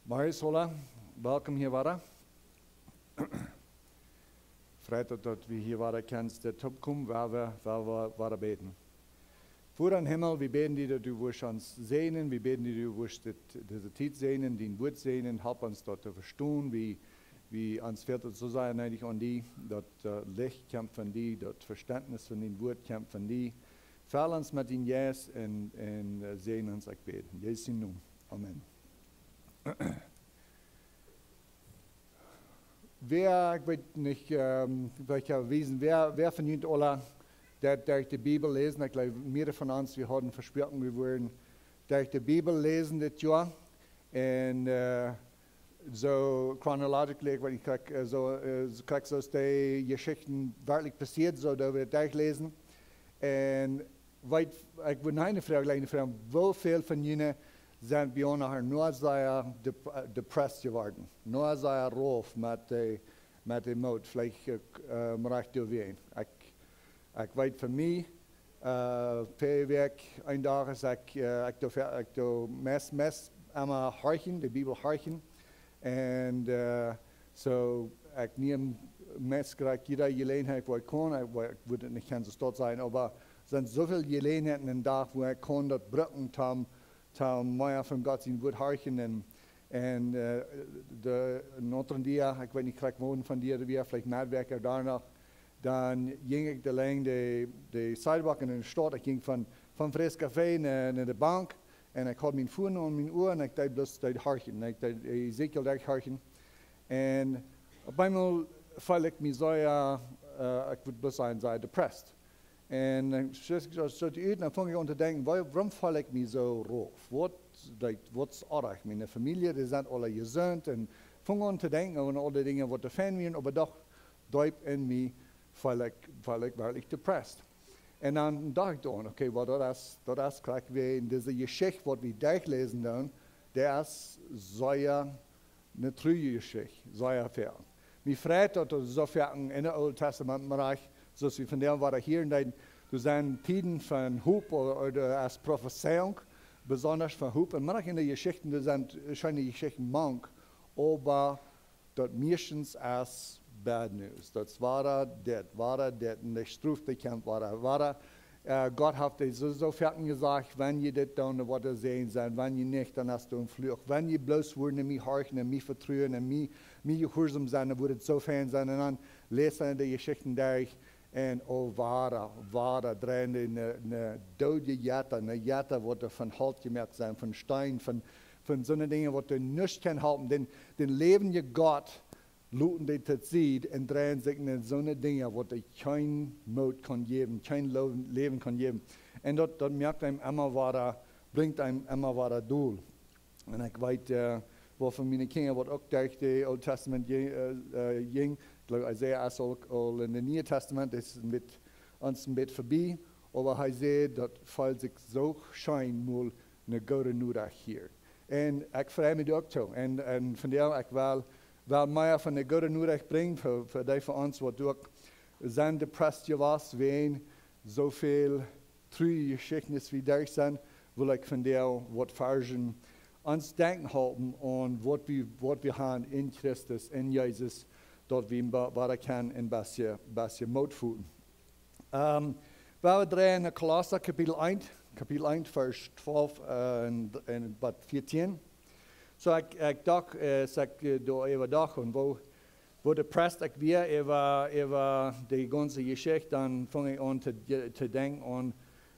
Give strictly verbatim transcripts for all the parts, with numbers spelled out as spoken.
Marius, hola, welkom hia wada. Freit daut, daut wie hia wada kjennen toopkomen, wua wie, wua wie wada bäden. Voda em Himmel, wie bäden die, daut du wurscht ons säajnen, wie bäden die, du wurscht dit, dise Tiet säajnen, dien Wuat säajnen, help ons daut to vestonen, wie, wie ons fält daut soo sea needich aun die, daut, äh, Licht kjemt von die, daut Vestentnis von dien Wuat kjemt von die. Fell ons met dien Jeist un, un, äh, säajen ons, ekj bäd. En Jesus sien Nomen. Amen. Wäa, ekj weet nich, ähm, welkje Wiesen, wäa, wäa von junt aula, daut, daut de Bibel läsen, ekj jleew, mearere von ons, wie hauden vesproaken, wie wudden derch de Bibel läsen dit Joa. Un, äh, soo chronologically, ekj weet nich, krakjt, äh, soo, äh, soo krakjt soo aus de Jeschichten werkjlich passieed, soo daut wie daut derchläsen. Un weet, ekj wull noch eene Froag, eene Froag, woo väl von junt sent bie ons noch sea dep-, äh, depressed jeworden? Noch sea rauf met de, met de Moot, veleicht, äh, äh, mau rajcht doawäajen. Ekj, ekj weet fa mie, äh, väl Wäakj, een Dach es ekj, äh, ekj doo, ekj doo meist, meist emma horchen, de Bibel horchen. Un, äh, soo, ekj neem meist krakjt jiede Jeläajenheit, wua ekj kaun, ekj, wua ekj wudd nich kjennen soo stolt sennen, oba sent soo väl Jeläajenheiten em Dach, wua ekj kaun daut brucken, toom, toom mea von Gott sien Wuat horchen. Un, un, äh, de, een aundren Dach, ekj weet nich krakjt, wua von dee wia, veleicht Noahwäakj doano, dan jinkj ekj de Lenj de, de sidewalk en de Staut. Ekj jinkj von, von Frisco Café no, no de Bank. Un ekj haud mien Phone aun mien Oa un ekj deed bloos daut horchen. Ekj deed Ezekiel daut horchen. Un opp eemol feeld ekj mie soo, äh, äh, ekj wudd bloos sajen, soo depressed. Un, äh, soo, soo, soo ut, dan funk ekj aun to denkjen, woo-, wuarom feel ekj mie soo rauf? Waut, like, waut es oajch? Miene Famielje, dee sent aula jesunt. Un funk aun to denkjen aun aul dee Dinja, waut doa fein wieren, oba doch deep en mie feel ekj, feel ekj werkjlich depressed. Un dan docht ekj dan, okay, well, daut es, daut es krakjt wäajen dise Jeschicht, waut wie derchläsen doonen, daut es sea eene trurje Jeschicht, sea väl. Mie freit daut, daut soo väl en, en daut Oole Tastament, mau rajcht, soo aus wie vondoag wieren hia en dee, doa sent Tieden von Hopninj ooda, ooda aus Profezeiunk, besonda von Hopninj. Un mau rajcht en de Jeschichten, doa sent scheene Jeschichten mank, oba daut mieeschtens es bad news. Daut es wada dit, wada dit, un de Strof, dee kjemt wada, wada, äh, Gott haft dee soo, soo foaken jesajcht, wan jie dit doonen, dan woat et Säajen sennen, wan jie nich, dan es et een Fluch. Wan jie bloos wudden mie horchen un mie vetruen un mie, mie jehuarsom sennen, dan wudd et soo fein sennen. Un dan läst eena de Jeschichten derch un, oh, wada, wada dreien dee ne, ne doodje Jetta, ne Jetta, waut doa von Holt jemoakt sent, von Steen, von, von soone Dinja, waut doa nuscht kaun halpen. Dän, dän läwendjen Gott loten dee to Sied un dreien sikj no soone Dinja, waut doa kjeen Moot kaun jäwen, kjeen Lo-, Läwen kaun jäwen. Un daut, daut moakt eenem emma wada, brinjt eenem emma wada dol. Un ekj weet, äh, waut von miene Kjinja, waut uk derch daut Oole Tastament jinkj, äh, äh, jinkj, ekj jleew, Isaiah es aul, aul en daut Niee Tastament, es een bät, ons een bät verbie, oba hee säd, daut feelt sikj soo scheen, mol ne goode Norecht hia. Un ekj frei mie doa uk too. Un, un vondoag, ekj well, well mea von de goode Norecht brinjen fa, fa dee von ons, waut uk sent depressed jewast, wäajen soo väl trurje Jeschichten aus wie derch sent, well ekj vondoag waut Varzen ons denkjen halpen aun waut wie, waut wie haben en Christus, en Jesus, daut wie wa-, wada kjennen een bät, bät Moot foten. Ähm, wie dreien no Kolossa Kapitel eent, Kapitel eent, Varsch twalf, äh, un, un bat vieetieen. Soo, ekj, ekj docht, äh, aus ekj, äh, doa äwa docht un woo, woo depressed ekj wia äwa, äwa de gaunze Jeschicht, dan funk ekj aun to, to denkjen aun,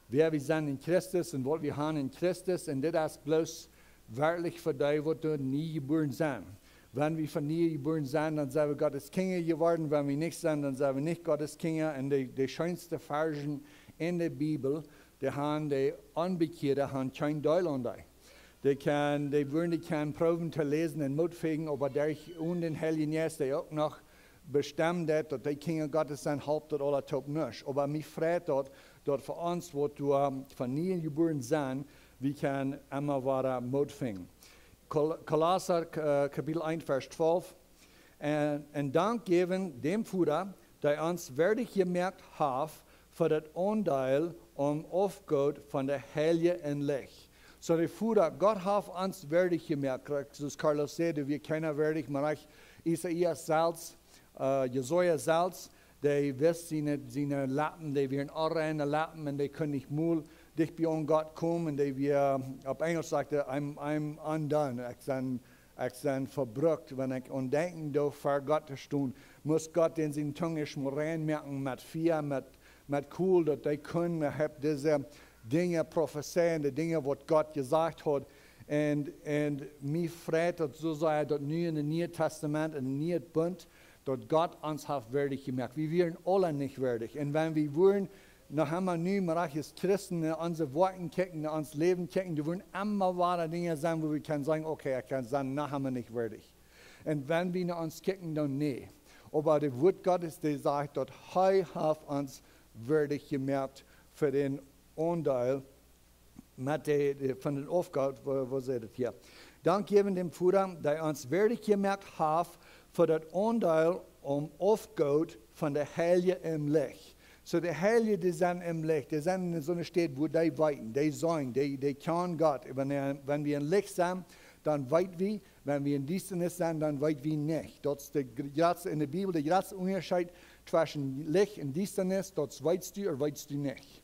wäa wie sent en Christus un waut wie haben en Christus. Un dit es bloos werkjlich fa dee, waut doa nie jebuaren sent. Wan wie von nie jebuaren sent, dan sent wie Gott siene Kjinja jeworden. Wan wie nich sent, dan sent wie nich Gott siene Kjinja. Un de, de scheenste Varzen en de Bibel, dee haben de Onbekjeade, haben kjeen Deel aun dee. Dee kjennen, dee wudden dee kjennen proowen to läsen un Moot finjen, oba derch dän Heiljen Jeist, dee uk noch bestemmt daut, daut dee Kjinja Gottes sent, halpt daut aula toop nuscht. Oba mie freit daut, daut fa ons, waut doa von nie jebuaren sent, wie kjennen emma wada Moot finjen. Kol-, Kolossa, äh, Kapitel eent, Varsch twalf. Un, un Dank jäwen däm Voda, dee ons wirdich jemoakt haft fa daut Aundeel aum Erfgoot von de Heilje em Licht. So de Voda, Gott haft ons wirdich jemoakt. Krakjt soo aus Carlos säd, wie kjennen wirdich, mau ekj, Isaias selfst, äh, Jesaja selfst, dee wist siene, siene Leppen, dee wieren onreine Leppen un dee kunn nich mol dicht bie aun Gott komen. Un dee wia, opp Enjelsch sajcht hee, "I'm, I'm undone." Ekj sie, ekj sie vebrukt, wan ekj aun denkjen doo, ver Gott to stonen. Must Gott dän siene Tung ieescht mol rein moaken met Fia, met, met Kolt, daut hee kunn, hee haft dise Dinja profezeit, de Dinja waut Gott jesajcht haud. Un, un mie freit daut soo sea, daut nu en daut Niee Tastament, en daut Niee Bunt, daut Gott ons haft wirdich jemoakt. Wie wieren aule nich wirdich. Un wan wie wieren, noch emma nu, mau aus Christen, no onse Woakjen kjikjen, no ons Läwen kjikjen, doa woaren emma wada Dinja sennen, wua wie kjennen sajen, "Okay, ekj sie noch emma nich wirdich." Un wan wie no ons kjikjen, dan nä. Oba de Wort Gottes, dee sajcht, daut hee haft ons wirdich jemoakt fa dän Aundeel met de, de, von dän Oafgoot, woo, woo sajcht daut hia? Dank jäwen däm Voda, dee ons wirdich jemoakt haft fa daut Aundeel aum Oafgoot von de Heilje em Licht. So de Heilje, dee sent em Licht, dee sent en soone Städ, wua dee weeten, dee seenen, dee, dee kjanen Gott. Wan, wan wie em Licht sent, dan weet wie, wan wie en Diestanis sent, dan weet wie nich. Daut es de gr-, jratste, en de Bibel, de jratste Unjascheet tweschen Licht un Diestanis, daut weetst du ooda weetst du nich.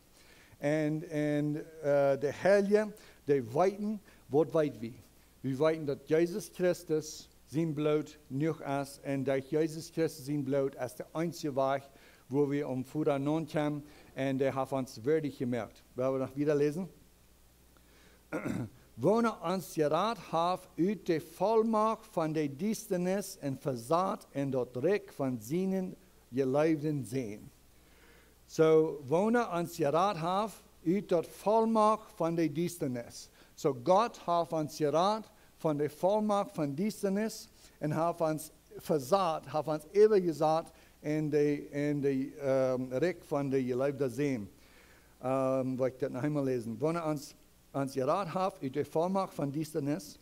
Un, un, äh, de Heilje, dee weeten, waut weet wie? Wie weeten, daut Jesus Christus sien Bloot jenuach es. Un daut Jesus Christus sien Bloot es de eensje Wajch, wua wie aum Voda nokomen. Un dee haft ons wirdich jemoakt. Wellen wie noch wieda läsen? Woona ons jerat haft ut de Vollmacht von de Diestanis un vesat en daut Rikj von sienen jeleewden Sän. So, woona ons jerat haft ut daut Vollmacht von de Diestanis. So, Gott haft ons jerat von de Vollmacht von Diestanis un haft ons vesat, haft ons äwajesat en de, en de, ähm, Rikj von de jeleewde Sän. Ähm, well ekj daut noch eemol läsen? Woona ons, ons jerat haft ut de Vollmacht von Diestanis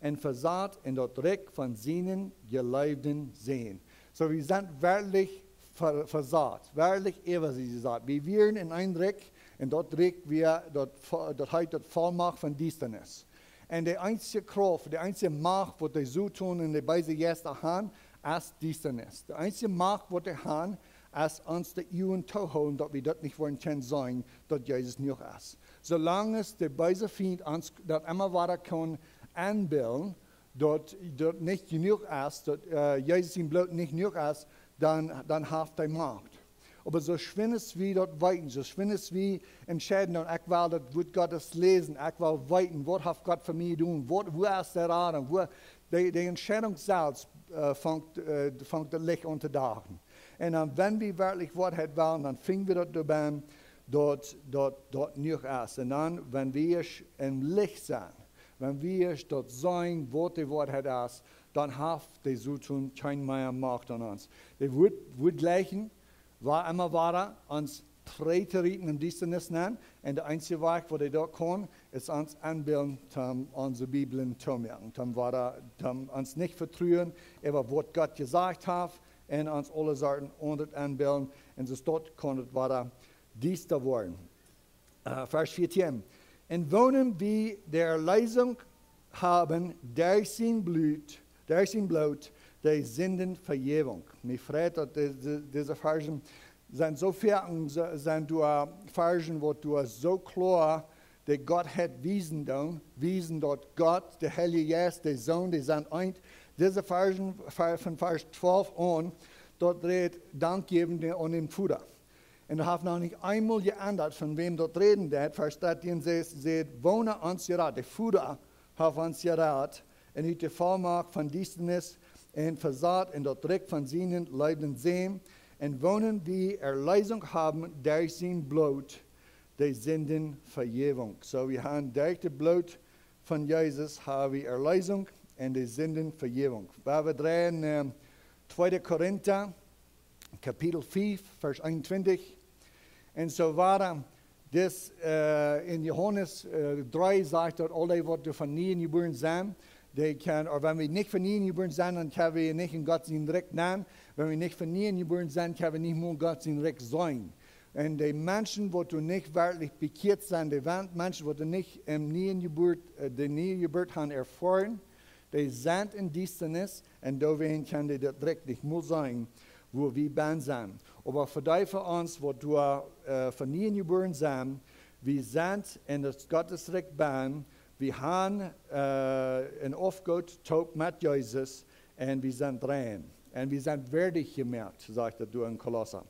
un vesat en daut Rikj von sienen jeleewden Sän. So, wie sent werkjlich ve-, vesat, werkjlich äwajesat. Wie wieren en een Rikj, un daut Rikj wia, daut vo-, daut heet daut Vollmacht von Diestanis. Un de eensje Krauft, de eensje Macht, waut de Soton un de beese Jeista han, es Diestanis. De eensje Macht, waut dee han, es ons de Uagen toohoolen, daut wie daut nich woaren kjennen seenen, daut Jesus jenuach es. Soo lang aus de beese Fient ons daut emma wada kaun enbillen, daut, daut nich jenuach es, daut, äh, Jesus sien Bloot nich jenuach es, dan, dan haft hee Macht. Oba soo schwind aus wie daut weeten, soo schwind aus wie entscheiden, dan ekj well daut Wort Gottes läsen, ekj well weeten, waut haft Gott fa mie jedonen, waut, wua es de Radunk, wua, de, de Entscheidunk selfst, äh, fangt, äh, fangt daut Licht aun to dagen. Un dan, wan wie werkjlich Woarheit wellen, dan finjen wie daut doabie, daut, daut, daut jenuach es. Un dan, wan wie em Licht sent, wan wie daut seenen, waut de Woarheit es, dan haft de Soton kjeen mea Macht aun ons. Dee woat, woat jlikjen, woo emma wada ons trigj to rieten en Diestanis nenn. Un de eensje Wajch, waut hee daut kaun, es ons enbillen, toom onse Bibeln toomoaken, toom wada, toom ons nich vetruen äwa waut Gott jesajcht haft, un ons aule Sorten aundret enbillen. Un soo daut kaun et wada diesta woaren. Äh, Varsch vieetieen. "In wonem wie de Erlösung haben durch sein Blut, durch sein Blut, die Sündenvergebung." Mie freit daut dise, dise Varschen sent soo väl, sent doa Varschen, waut doa soo kloa de Gottheit wiesen doonen, wiesen daut Gott, de Heilje Jeist, de Sän, dee sent eent. Dise Varschen, Var-, von Varsch twalf aun, daut rät Dank jäwen aun dän Voda. Un daut haft noch nich eemol jeendat, von wäm daut räden deit. Varsch dartieen sajcht, sajcht, "Woona ons jerat." De Voda haft ons jerat. Un ut de Vollmacht von Diestanis un vesat en daut Rikj von sienen jeleewden Sän. "In wonem wie Erlösung haben durch sein Blut, die Sündenvergebung." So, wie haben derch daut Bloot von Jesus haben wie Erlösung un de Sündenvergebung. Wie dreien, ähm, tweede Korinta, Kapitel fief, Varsch eenuntwintich. Un soo wieda. Dis, äh, en Johanes, äh, dree sajcht daut aul dee, waut doa von niee jebuaren sent, dee kjennen, ooda wan wie nich von niee jebuaren sent, dan kjenn wie nich en Gott sien Rikj nenn. Wan wie nich von niee jebuaren sent, kjenn wie nich mol Gott sien Rikj seenen. Un de Menschen, waut doa nich werkjlich bekjieet sent, de Welt, Menschen, waut doa nich em nieen Jeburt, äh, de niee Jeburt haben erfoaren, dee sent en Diestanis un doawäajen kjennen dee daut Rikj nich mol seenen, wua wie bennen sent. Oba fa dee von ons, waut doa, äh, von nieen jebuaren sent, wie sent en daut Gottes Rikj bennen, wie haben, äh, een Aufgoot toop met Jesus un wie sent rein. Un wie sent wieedich jemoakt, sajcht daut doa en Kolossa.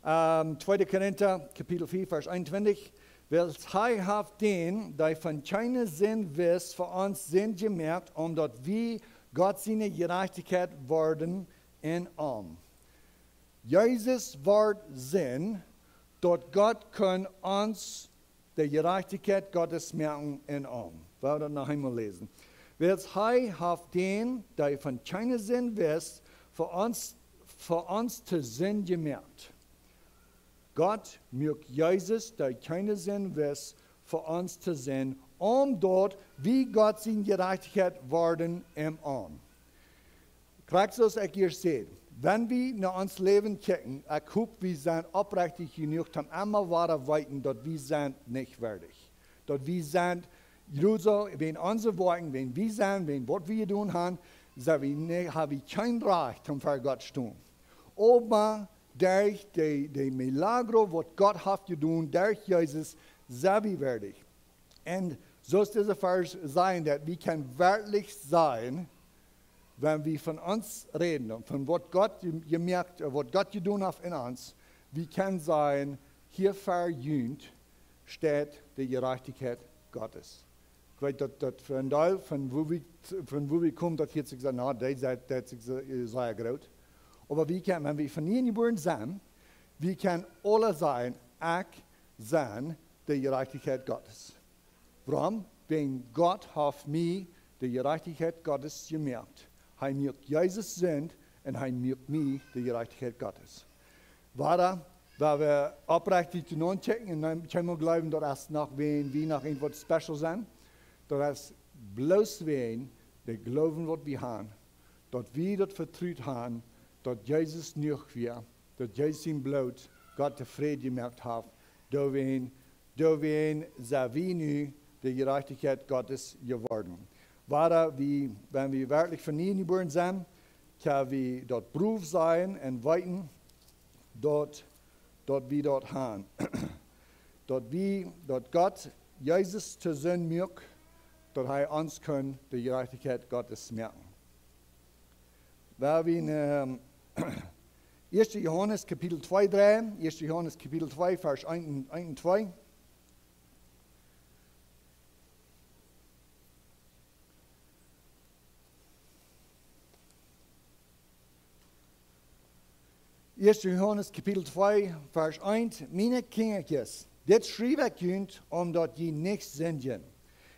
Ähm, tweede Korinta, Kapitel vier, Varsch eenuntwintich. Wiels hee haft dän, dee von kjeene Sind wist, fa ons Sind jemoakt, om daut wie Gott siene Jerajchtichkjeit worden en am. Jesus wort Sind, daut Gott kunn ons de Jerajchtichkjeit Gottes moaken en am. Wie wellen daut noch eemol läsen. Wiels hee haft dän, dee von kjeene Sind wist, fa ons, fa ons to Sind jemoakt. Gott muak Jesus, dee kjeene Sind wist, fa ons to Sind, om daut wie Gott siene Jerajchtichkjeit worden en am. Krakjt soo aus ekj ieescht säd, wan wie no ons Läwen kjikjen, ekj hop, wie sent oprechtich jenuach, om emma wada weeten, daut wie sent nich wieedich. Daut wie sent, jrosa, wäajen onse Woakjen, wäajen wie sent, wäajen waut wie jedonen haben, sent wie nich, haben wie kjeen Rajcht, om ver Gott stonen. Oba derch de, de Milagro, waut Gott haft jedonen, derch Jesus, sent wie wieedich. Un soo aus dise Varsch sajen, daut wie kjennen werkjlich seenen, wan wie von ons räden un von waut Gott je-, jemoakt, äh, waut Gott jedonen haft en ons, wie kjennen seenen, hia ver junt steit de Jerajchtichkjeit Gottes. Ekj weet daut, daut fa een Deel von wua wie, von wua wie komen, daut hieet sikj soo, na, dee sent, dee sent sea, äh, sea groot. Oba wie kjennen, wan wie von nieen jebuaren sent, wie kjennen aule seenen, ekj sie de Jerajchtichkjeit Gottes. Wuarom? Wäajen Gott haft mie de Jerajchtichkjeit Gottes jemoakt. Hee muak Jesus Sind un hee muak mie de Jerajchtichkjeit Gottes. Wada, wan wie oprechtich doa no kjikjen un dan kjennen wie jleewen, daut es noch, wan wie noch irjentwaut special sent, daut es bloos wäajen de Gloowen, waut wie haben, daut wie daut Vetruen haben, daut Jesus jenuach wia, daut Jesus sien Bloot Gott tofräd jemoakt haft, doawäajen, doawäajen sent wie nu de Jerajchtichkjeit Gottes jeworden. Wada wie, wan wie werkjlich von nieen jebuaren sent, kjenn wie daut proof seenen un weeten, daut, daut wie daut haben. Daut wie, daut Gott Jesus to Sind muak, daut hee ons kunn de Jerajchtichkjeit Gottes moaken. Wan wie en, ähm, ieeschte Johanes Kapitel twee dreien, ieeschte Johanes Kapitel twee, Varsch eent un, eent un twee. Ieeschte Johanes Kapitel twee, Varsch eent. Miene Kjinjakjes, dit schriew ekj junt, om daut jie nich sindjen.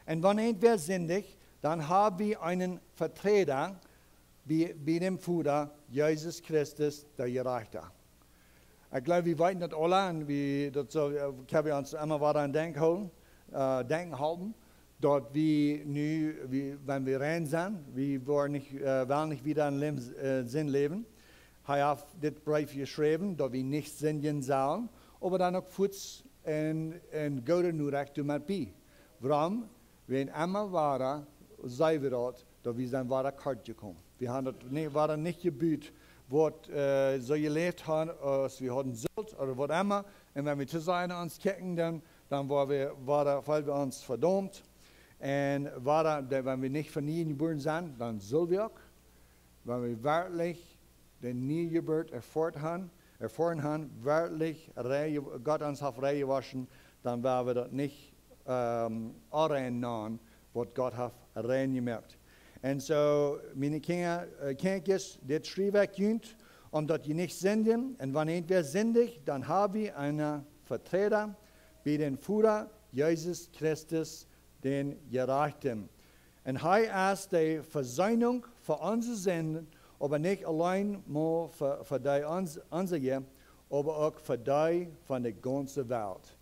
Un wan irjentwäa sindjt, dan hab wie eenen Veträda bie, bie däm Voda, Jesus Christus, de Jerajchta. Ekj jleew, wie weeten daut aule un wie, daut sell, äh, kjenn wie ons emma wada aun denkjen hoolen, äh, denkjen hoolen, daut wie nu, wie, wan wie rein sent, wie woaren nich, äh, wellen nich wada em Läwen, äh, Sind läwen. Hee haft dit Breef jeschräwen, daut wie nich sindjen sellen, oba dan uk fuaz een, een goode Norecht doamet bie. Wuarom? Wan emma wada, saj wie daut, daut wie sent wada kort jekomen. Wie haben daut nich, wada nich jebut, waut, äh, soo jeläft haben, aus wie hauden sullt, ooda waut emma. Un wan wie to sennen ons kjikjen, dan, dan woa wie wada, feelen wie ons vedaumt. Un wada, de-, wan wie nich von nieen jebuaren sent, dan sell wie uk, wan wie werkjlich de niee Jeburt erfoaren haben, erfoaren haben, werkjlich rein, Gott ons haft rein jewoschen, dan woa wie daut nich, ähm, onrein nanen, waut Gott haft rein jemoakt. Un soo, miene Kjinja, äh, Kjinjakjes, dit schriew ekj junt, om daut jie nich sindjen, un wan irjentwäa sindjt, dan hab wie eenen Veträda bie däm Voda, Jesus Christus, dän Jerajchten. Un hee es de Vesöhnunk fa onse Sinden, oba nich auleen mau fa, fa dee ons-, onse, oba uk fa dee von de gaunze Welt.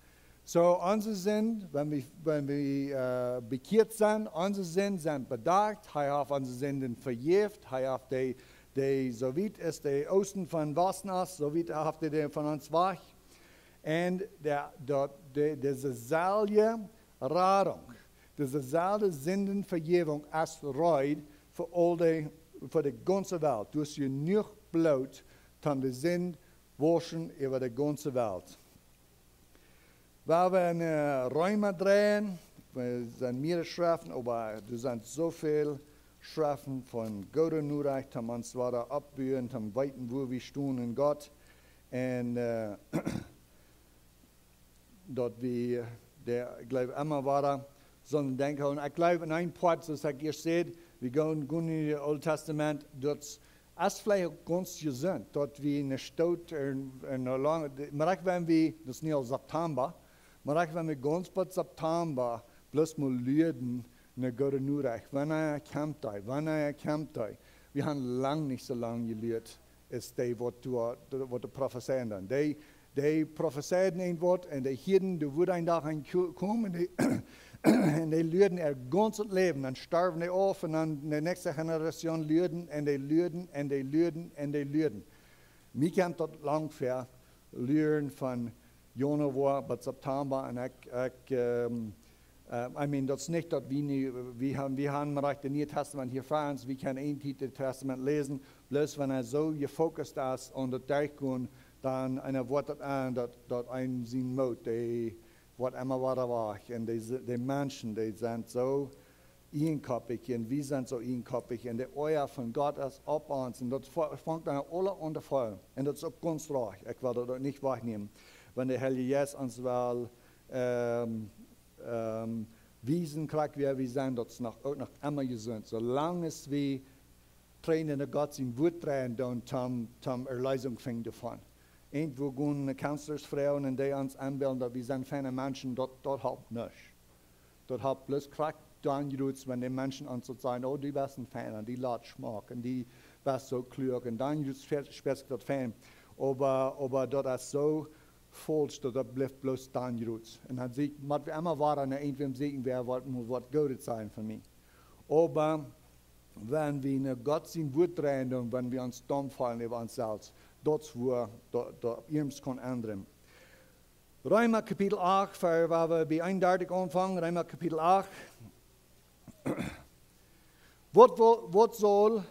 Soo, onse Sind, wan wie, wan wie, äh, bekjieet sent, onse Sind sent bedakjt, hee haft onse Sinden vejäft, hee haft dee, dee, soo wiet aus de Oosten vom Wasten es, soo wiet haft hee dee von ons wajch. Un de, daut, de, dise selwje Radunk, dise selwje Sindenvejäwunk es reed fa aul de, fa de gaunze Welt. Doa es jenuach Bloot, om de Sind wauschen äwa de gaunze Welt. Wie woaren en, äh, Reema dreien, wie sent mea Schreften, oba doa sent soo väl Schreften von goode Norecht, om ons wada oppbuen, om weeten, wua wie stonen en Gott. Un, äh, daut wie, de, ekj jleew, emma wada soo een Denkjen haben. Ekj jleew, en een Poat, soo aus ekj ieescht säd, wie gonen, gonen en daut Oole Tastament, daut es veleicht uk gaunz jesunt, daut wie en de Stoot en, en de lange, mau wan wie, daut es nu aul September, mau wan wie gaunz bat September bloos mau luaren no goode Norecht. Wanea kjemt hee? Wanea kjemt hee? Wie haben lang nich soo lang jeluat aus dee, waut doa, waut doa profezeien doonen. Dee, dee profezeiden een Wuat un dee hieeden, doa wudd een Dach een ko-, komen, un dee, un dee luarden äa gaunzet Läwen. Dan storwen dee auf un dan de näakjste Generation luarden un dee luarden un dee luarden un dee luarden. Mie kjemt daut lang ver, luaren von Januar bat September un ekj, ekj, ähm, äh, I mean, daut es nich daut wie nu, wie haben, wie haben mau daut Niee Tastament hia ver ons, wie kjennen een Tiet daut Tastament läsen, bloos wan eena soo jefokust es aun daut derchgonen, dan eena woat daut aun, daut, daut een sien Moot, dee woat emma wada wajch. Un dee, dee Menschen, dee sent soo ieejenkoppich un wie sent soo ieejenkoppich un de Oaja von Gott es opp ons un daut fa-, fangt aun aule aun to faulen. Un daut es uk gaunz rajcht. Ekj well daut uk nich wajchnämen. Wan de Heilje Jeist ons well, ähm, ähm, wiesen, krakjt wäa wie sent, daut es noch, uk noch emma jesunt. Soo lang aus wie trainen en Gott sien Wuat dreien, dan tom, tom Erleesunk finjen doavon. Irjentwua gonen de Counselors froagen un dee ons enbilden, daut wie sent feine Menschen, daut, daut halpt nich. Daut halpt bloos krakjt dan jrods, wan de Menschen ons daut sajen: "Oh, du best een Feina, un du latst schmock, un du best soo kluak," un dan jrods spie-, spieet sikj daut fein. Oba, oba daut es soo faulsch, daut, daut blift bloos dan jrods. Un dan see, mott wie emma wada no irjentwäm sieekjen, wäa waut, waut Goodet sajen von mie. Oba wan wie no Gott sien Wuat dreien un wan wie ons dan faulen äwa ons selfst, daut es wua daut, daut irjent kaun endren. Reema Kapitel acht, ver-, wua wie bie eenundartich aunfangen, Reema Kapitel acht. Waut, waut, waut saul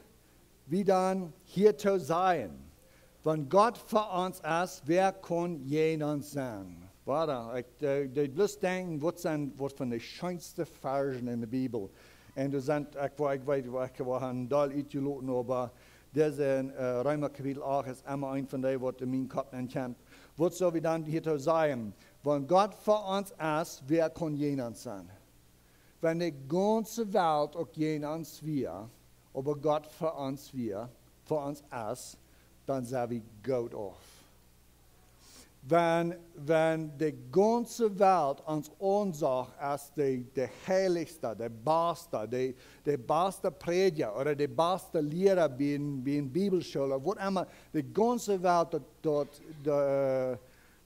wie dan hia to sajen? Wan Gott fa ons es, wäa kaun jäajen ons sennen? Wada, ekj, äh, deed bloos denkjen, waut sent, waut von de scheenste Varzen en de Bibel. Un doa sent, ekj woa, ekj weet, ekj woa een Deel utjeloten, oba dise, äh, Reema Kapitel acht es emma een von dee, waut en mienen Kopp aun kjemt. Waut saul wie dan hia to sajen? Wan Gott fa ons es, wäa kaun jäajen ons sennen? Wan de gaunze Welt uk jäajen ons wia, oba Gott fa ons wia, fa ons es, dan sent wie goot auf. Wan, wan de gaunze Welt ons aunsach aus de, de heilichste, de baste, de, de baste Prädja ooda de baste Liera bie een, bie een Bibelschool, ooda waut emma, de gaunze Welt daut, daut, de,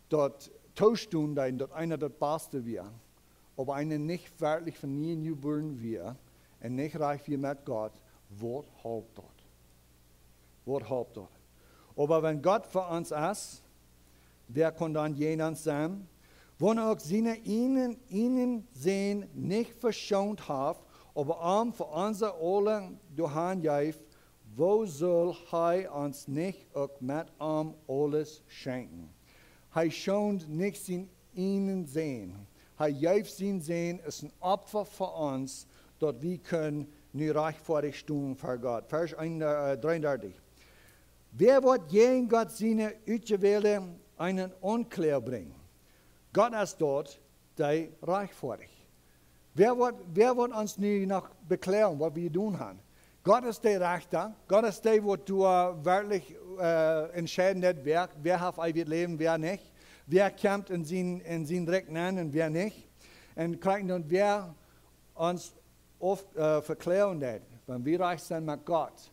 daut toostunt, daut eena daut baste wia, oba eena nich werkjlich von nie jebuaren wia un nich rajcht wia met Gott, waut halpt daut? Waut halpt daut? Oba wan Gott fa ons es, wäa kaun dan jäajen ons sennen? Wan hee uk sienen eenen, eenen Sän nich veschoont haft, oba am fa ons aule doahan jeef, woo saul hee ons nich uk met am aules schenkjen? Hee schoont nich sienen eenen Sän. Hee jeef sienen Sän aus een Opfa fa ons, daut wie kjennen nu rajchtfoadich stonen ver Gott. Varsch een, äh, dreeundartich. Wäa woat jäajen Gott siene Utjewälde eene Aunkloag brinjen? Gott es daut, dee rajchtfoadich. Wäa woat, wäa woat ons nu noch bekloagen, waut wie jedonen haben? Gott es de Rechta. Gott es dee, waut doa werkjlich, äh, entscheiden deit, wäa, wäa haft eewjet Läwen, wäa nich. Wäa kjemt en sien, en sien Rikj nenn un wäa nich. Un krakjt dan, wäa ons auf, äh, vekloagen deit, wan wie rajcht sent met Gott,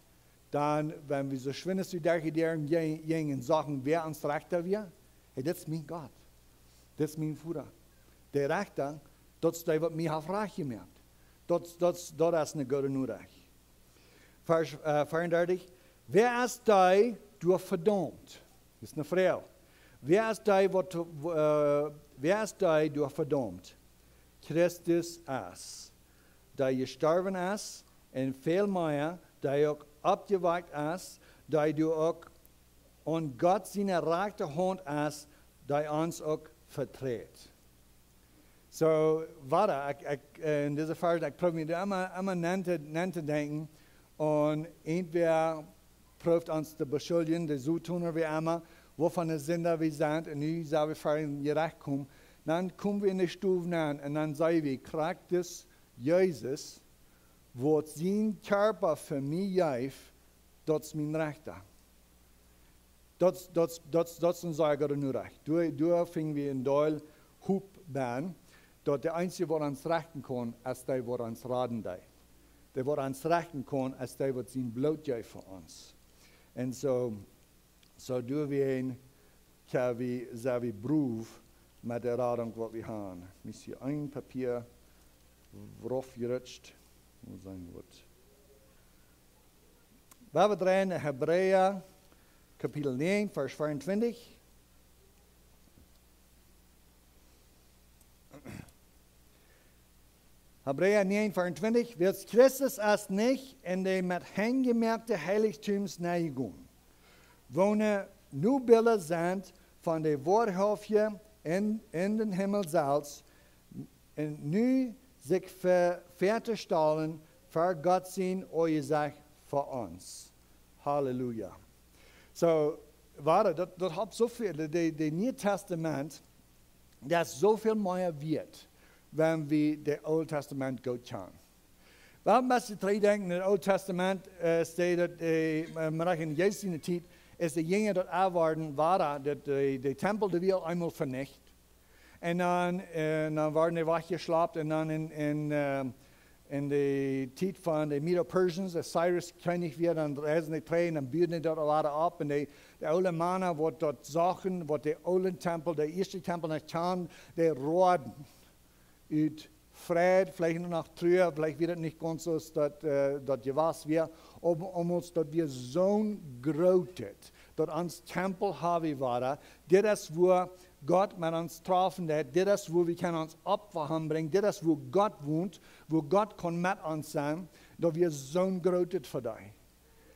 dan, wan wie soo schwind aus wie derch de Däa jinjen, jinjen, sajen, wäa ons Rechta wia: "Hey, dit es mien Gott. Dit es mien Voda. De Rechta, daut es dee, waut mie haft rajcht jemoakt." Daut, daut, daut es eene goode Norecht. Varsch, äh, veeaundartich. Wäa es dee, dee verdaumt? Daut es eene Froag. Wäa es dee, waut, äh, wäa es dee, dee vedaumt? Christus es, dee jestorwen es, un väl mea, dee uk oppjewakjt es, dee doa uk aun Gott siene rajchte Haunt es, dee ons uk veträd. So, wada, ekj, ekj, äh, en dise Varsch, ekj proow mie emma, emma nenn to, nenn to denkjen. Un irjentwäa prooft ons to beschuljen, de Soton, wäa emma, woo von de Sinda wie sent, un nu sent wie ver daut Jerecht jekomen. Dan komen wie en de Stow aun, un dan saj wie, krakjt dis Jesus, waut sien Kjarpa fa mie jeef, daut es mien Rechta. Daut, daut, daut, daut es een sea gooda Norecht. Doa, doa finj wie een Deel Hopninj, daut de eensje, waut ons rechten kaun, es dee, waut ons raden deit. Dee, waut ons rechten kaun, es dee, waut sien Bloot jeef fa ons. Un so, so doa wie een, kjenn wie, sent wie brow met de Radunk, waut wie haben. Mie es hia een Papia raufjerutscht. Mott sennen, waut. Wie dreien Hebräa, Kapitel näajen, Varsch veeauntwintich. Hebräa näajen, veeauntwintich. Wiels Christus es nich en de met Henj jemoakte Heiligtums nenjegonen, woone nu Bilda sent von de woarhauftje en, en dän Himmel selfst, un nu sikj ver-, väatostalen ver Gott sien Aunjesecht fa ons. Halleluja. So, wada, daut, daut haft soo väl, de, de, de Niee Tastament, daut es soo väl mea wieet, wan wie daut Oole Tastament goot kjanen. Wie haben best trigj denkjen, en daut Oole Tastament, äh, steit daut, äh, äh, mau en Jesus siene Tiet, es de Jinja daut aunworden, wada, daut de, de Tempel, dee wia eemol venicht. Un dan, un dan worden dee wajchjeschlapt un dan en, en, äh, en de Tiet von de Medo-Persians, aus Cyrus Kjennich wia, dan reisden dee trigj un dan buden dee daut wada opp. Un de, de oole Mana, waut daut sagen, waut de oole Tempel, de ieeschte Tempel noch kjanen, dee roaden ut Freid, veleicht noch Trua, veleicht wia daut nich gaunz soo aus daut, äh, daut jewast wia, om, om ons daut wia soon grootet, daut ons Tempel haben wia, dit es wua Gott met ons träfen deit, dit es wua wie kjennen ons Opfa hanbrinjen, dit es wua Gott wont, wua Gott kaun met ons sennen, daut wia soon grootet Verdeel.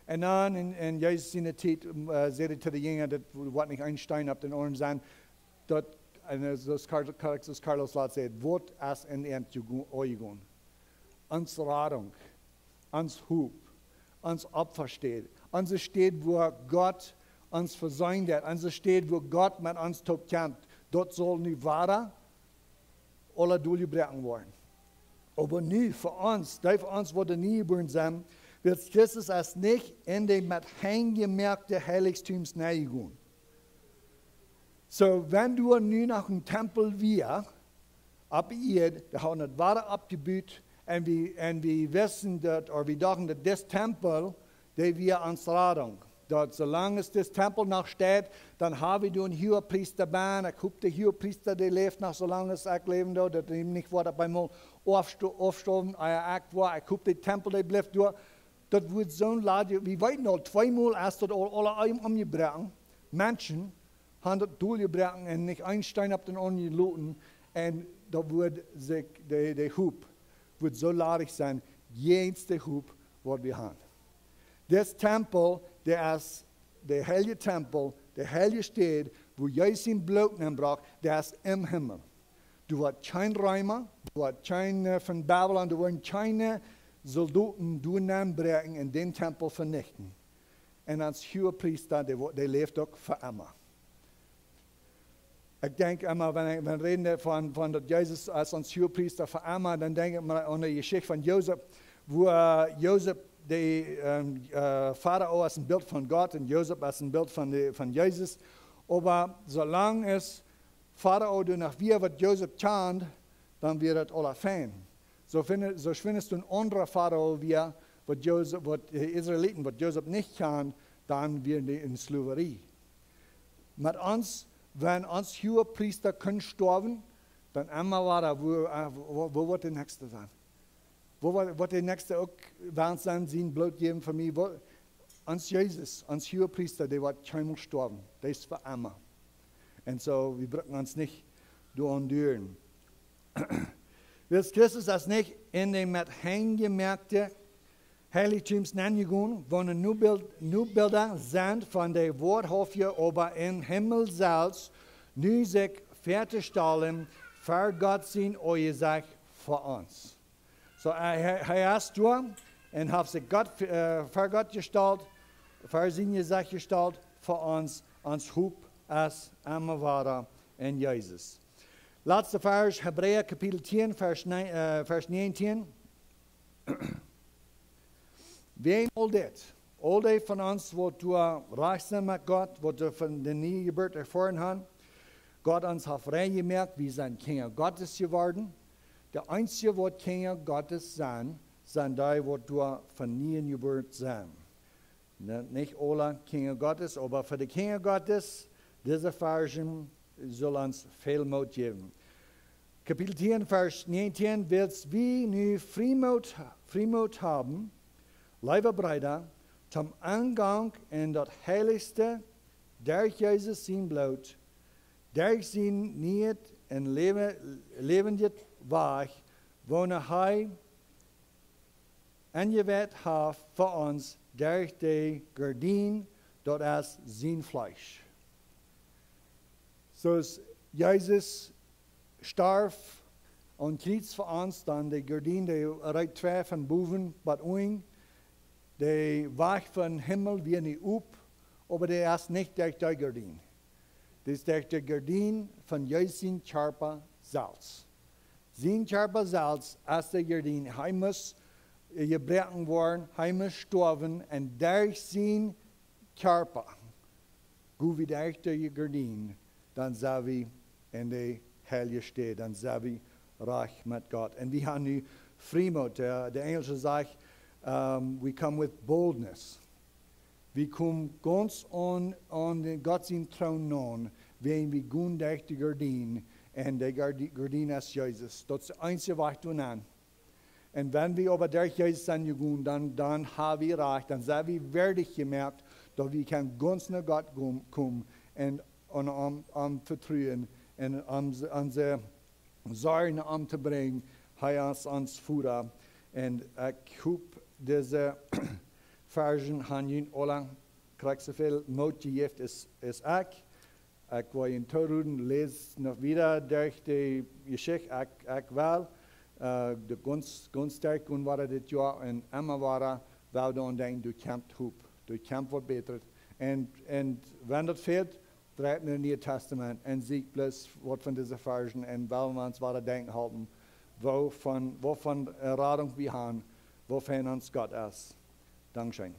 Un dan en, en Jesus siene Tiet, äh, säd hee to de Jinja, daut woat nich een Steen opp dän aundren sennen, daut, un, äh, soo aus Kar-, Kar-, soo aus Carlos lat säd, waut es en äant jegonen? Ons Radunk, ons Hop, ons Opfastäd, onse Städ, wua Gott ons vesient haft, onse Städ, wua Gott met ons toop kjemt, daut saul nu wada aula doljebroaken woaren. Oba nu fa ons, dee fa ons, waut doa nie jebuaren sent, wiels Christus es nich en de met Henj jemoakte Heiligtums nenjegonen. So, wan doa nu noch een Tempel wia opp Ieed, dee hauden daut wada oppjebut, un wie, un wie wisten daut, ooda wie dochten daut dis Tempel, dee wia ons Radunk. Daut soo lang aus dis Tempel noch steit, dan haben wie doa een Huagepriesta bie. Ekj hop, de Huagepriesta, dee läft noch soo lang aus ekj läwen doo, daut hee nich woat opp eemol aufsto-, aufstoawen, ea ekj woa. Ekj hop, de Tempel, dee blift doa. Daut woat soon Ladich, wie weeten aul, tweemol es daut aul, aula om-, omjebroaken. Menschen haben daut doljebroaken un nich een Steen opp dän aundren jeloten. Un daut woat sikj, de, de Hop woat soo ladich sennen, jäajen de Hop, waut wie haben. Dis Tempel, dee es de heilje Tempel, de heilje Städ, wua Jesus sien Bloot nenbrocht, dee es em Himmel. Doa woat kjeen Reema, doa woat kjeen, äh, von Babilon, doa woaren kjeene Soldoten doa nenbräakjen un dän Tempel venichten. Un ons Huagepriesta, dee wo-, dee läft uk fa emma. Ekj denkj emma, wan, wan wie räden von, von daut Jesus aus ons Huagepriesta fa emma, dan denkj ekj mau aun de Jeschicht von Josef, wua, äh, Josef, de, ähm, äh, Farao es een Bilt von Gott un Josef es een Bilt von de, von Jesus. Oba soo lang aus Farao doa noch wia, waut Josef kjand, dan wia daut aula fein. Soo finj-, soo schwind aus een aundra Farao wia, waut Josef, waut de Israeliten, waut Josef nich kjand, dan wieren dee en Sklowarie. Met ons, wan ons Huagepriesta kunn stoawen, dan emma wada, wua, äh, wua, wua woat de näakjste sennen? Wua woat, woat de näakjste uk woaren sennen, sien Bloot jäwen fa mie? Wua, ons Jesus, ons Huagepriesta, dee woat kjeenmol stoawen. Dee es fa emma. Un soo, wie brucken ons nich doaraun düren. Wiels Christus es nich en de met Henj jemoakte Heiligtums nenjegonen, woone nu Bild-, nu Bilda sent von de woarhauftje, oba em Himmel selfst, nu sikj väatostalen, ver Gott sien Aunjesecht fa ons. Soo, hee, hee, hee es doa un haft sikj Gott, äh, ver Gott jestalt, ver sien Jesecht jestalt, fa ons, ons Hopninj es emma wada en Jesus. Latste Varsch, Hebräa Kapitel tieen, Varsch nä-, äh, Varsch näajentieen. Wäajen aul dit, aul dee von ons, waut doa rajcht sent met Gott, waut doa von de niee Jeburt erfoaren haben, Gott ons haft rein jemoakt, wie sent Kjinja Gottes jeworden. De eensje, waut Kjinja Gottes sent, sent dee, waut doa von niee jeburt sent. Ne, nich aule Kjinja Gottes, oba fa de Kjinja Gottes, dise Varschen sellen ons väl Moot jäwen. Kapitel tieen, Varsch näajentieen: Wiels wie nu Friemoot, Friemoot haben, leewe Breeda, toom Engank en daut Heilichste, derch Jesus sien Bloot, derch sien nieen un läwe-, läwendjen Wajch, woone hee enjeweit haft fa ons derch de Gardien, daut es sien Fleesch. Soo aus Jesus storf aum Kjriez fa ons, dan de Gardien, dee reet twei von bowen bat unjen. De Wajch von Himmel wia nu op, oba dee es nich derch de Gardien. Dee es derch de Gardien von Jesus sien Kjarpa selfst. Sien Kjarpa selfst es de Gardien. Hee must, äh, jebroaken woaren, hee must stoawen, un derch sien Kjarpa go wie derch de Gardien, dan sent wie en de heilje Städ, dan sent wie rajcht met Gott. Un wie haben nu Friemoot, de, de Enjelsche sajcht, ähm, we come with boldness. Wie komen gaunz aun, aun dän Gott sien Troon aun, wan wie gonen derch de Gardien, un de Gardi-, Gardien es Jesus. Daut es de eensje Wajch doa nenn. Un wan wie oba derch Jesus sent jegonen, dan, dan haben wie rajcht, dan sent wie wieedich jemoakt, daut wie kjennen gaunz no Gott kom-, komen un, un am, am vetruen un am, onse Sorjen aun am to brinjen. Hee es ons Voda. Un ekj hop, dise Varschen haben junt aula krakjt soo väl Moot jejäft aus, aus ekj. Ekj well junt tooroden, läst noch wieda derch de Jeschicht, ekj, ekj well, äh, de gaunz, gaunz sterk un wada dit Joa un emma wada, well wie aun denkjen, doa kjemt Hopninj, doa kjemt waut Bätret. Un, un wan daut fält, dreit no daut Niee Tastament un sieekjt bloos waut von dise Varschen un well wie ons wada denkjen halpen, woo von, woo von, äh, Radunk wie haben, woo fein ons Gott es. Dankscheen.